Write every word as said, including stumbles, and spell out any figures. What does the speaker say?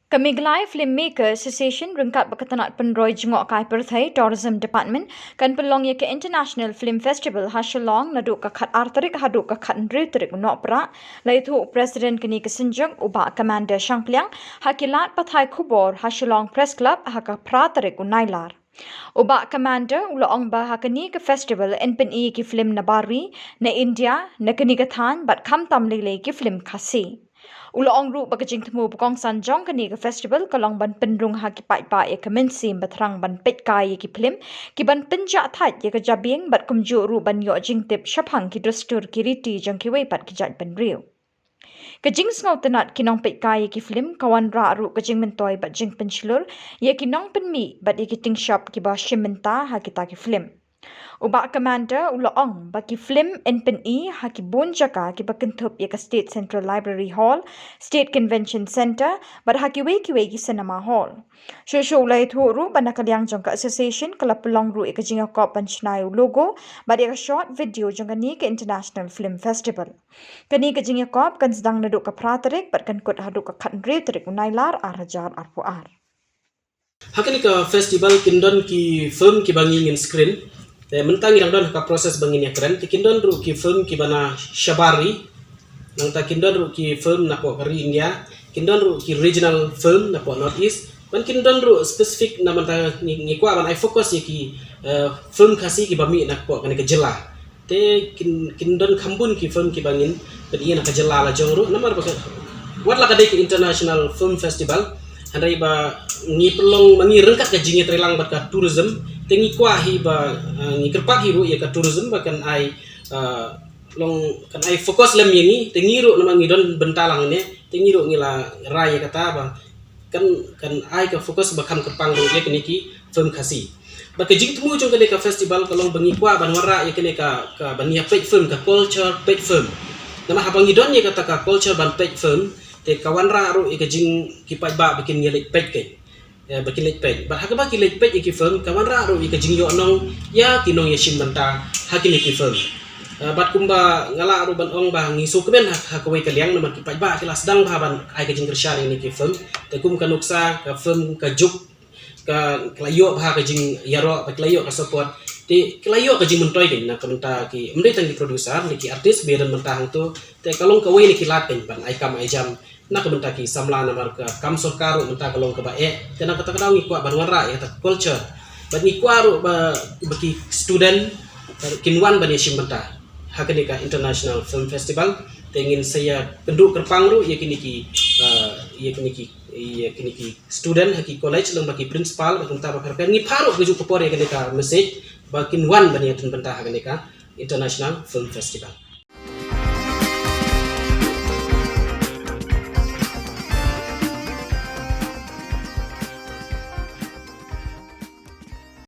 Ka Meghalaya Filmmaker Association ryngkat bad ka tnat pynroi jngohkai pyrthei, Tourism Department, kan pynlong ïa ka International Film Festival ha Shillong naduh ka khatar tarik haduh ka khathynriew tarik u Nohprah, la ïathuh u President kane ka synjuk, u Bah Commander Shangpliang, ha ki lad pathai khubor ha Shillong Press Club ha ka phra tarik u Nailar. U Bah Commander u la ong ba ha kane ka festival yn pyni ïa ki film na bar ri, na India, na kane ka thaiñ bad khamtam lei lei ki film Khasi. U la ong ruh ba ka jingthmu ba kongsan jong kane ka festival ka long ban pynrung ha ki paidbah ïa ka mynsiem ba thrang ban peitkai ïa ki film kiban pynjah thait ïa ka jabieng bad kumjuh ruh ban ïoh jingtip shaphang ki dustur ki riti jong kiwei pat ki jaitbynriew. Ka jingsngewtynnad ki nongpeitkai ïa ki film ka wanrah ruh ka jingmyntoi bad jingpynshlur ïa ki nongpynmih bad ïa ki tyngshop kiba shim bynta ha kita ki film. U Bah Commander u la ong ba ki film yn pyni ha ki bun jaka kiba kynthup ïa ka State Central Library Hall, State Convention Centre bad ha kiwei kiwei ki cinema hall. Shuh shuh u la ïathuh ruh ba na ka liang jong ka association ka la pynlong ruh ïa ka jingïakop ban shna ïa u logo bad ïa ka short video jong kane ka International Film Festival. Kane ka jingïakop kan sdang naduh ka phra tarik bad kan kut haduh ka khathynriew tarik u Nailar ar hajar arphew ar. Ha kane ka festival kin don ki film kiba ngi ngin screen. Te mynta ngi dang don ha ka process ba ngin ïakren. Te kin don ruh ki film kiba na shabar ri. Nangta kin don ruh ki film napoh ka ri India. Kin don ruh ki regional film napoh North East. Ban kin don ruh specific na mynta ngi, ngi kwah ban ai focus ïa ki, eh, film Khasi kiba mih napoh kane ka jylla. Te kin, kin don kham bun ki film kiba ngin pyni na ka jylla la jong ruh namar ba ka, wat la ka dei ka International Film Festival, hynrei ba ngi pynlong ma ngi ryngkat ka jingïatreilang bad ka tourism, te ngi kwah hi ba, eh, ngi kyrpad hi ruh ïa ka tourism ba kan ai, eh, long kan ai focus lem ïa ngi, te ngi ruh namar ngi don bynta lang ne, te ngi ruh ngi la rai ïa kata ba kan, kan ai ka focus ba kham kyrpang ruh ïa kine ki film Khasi. Bad ka jingthmu jong kane ka festival ka long ba ngi kwah ban wanrah ïa kane ka, ka ban ïa peit film, ka culture peit film. Namar haba ngi don ïa kata ka culture ban peit film, te ka wanrah ruh ïa ka jing ki paidbah ba kin ïa leit peit kane. Ïa, ba kin leit peit. Bad ha kaba ki leit peit ïa ki film, ka wanrah ruh ïa ka jingïohnong ïa ki nongïashim bynta ha kine ki film. Eh, bad kumba nga lah ruh ban ong ba ngi sngewkmen ha, ha kawei ka liang namar ki paidbah ki la sdang bha ban ai ka jingkyrshan ïa kine ki film. Te kum ka nuksa, ka film, ka juk, ka, ka la ïoh bha ka jingïaroh, ka la ïoh ka support. Te ka la ïoh ka jingmyntoi kane na ka bynta ki, ym dei tang ki producer, ne ki artist ba don bynta hangto. Te ka long kawei na ki lad kane ban ai kam ai jam na ka bynta ki samla namar ka kam sorkar ruh mynta ka long kaba eh. Te na kata ka daw ngi kwah ban wanrah ïa kata ka culture. Bad ngi kwah ruh ba, ba ki student, eh, kin wan ban ïashim bynta ha kane ka International Film Festival. Te ngin sa ïa kynduh kyrpang ruh ïa kine ki, eh, ïa kine ki, ïa kine ki student ha ki college, lem bad ki principal, bad kumta ba pher pher. Ngi phah ruh ka juh ka por ïa kane ka message ba kin wan ban ïadon bynta ha kane ka International Film Festival.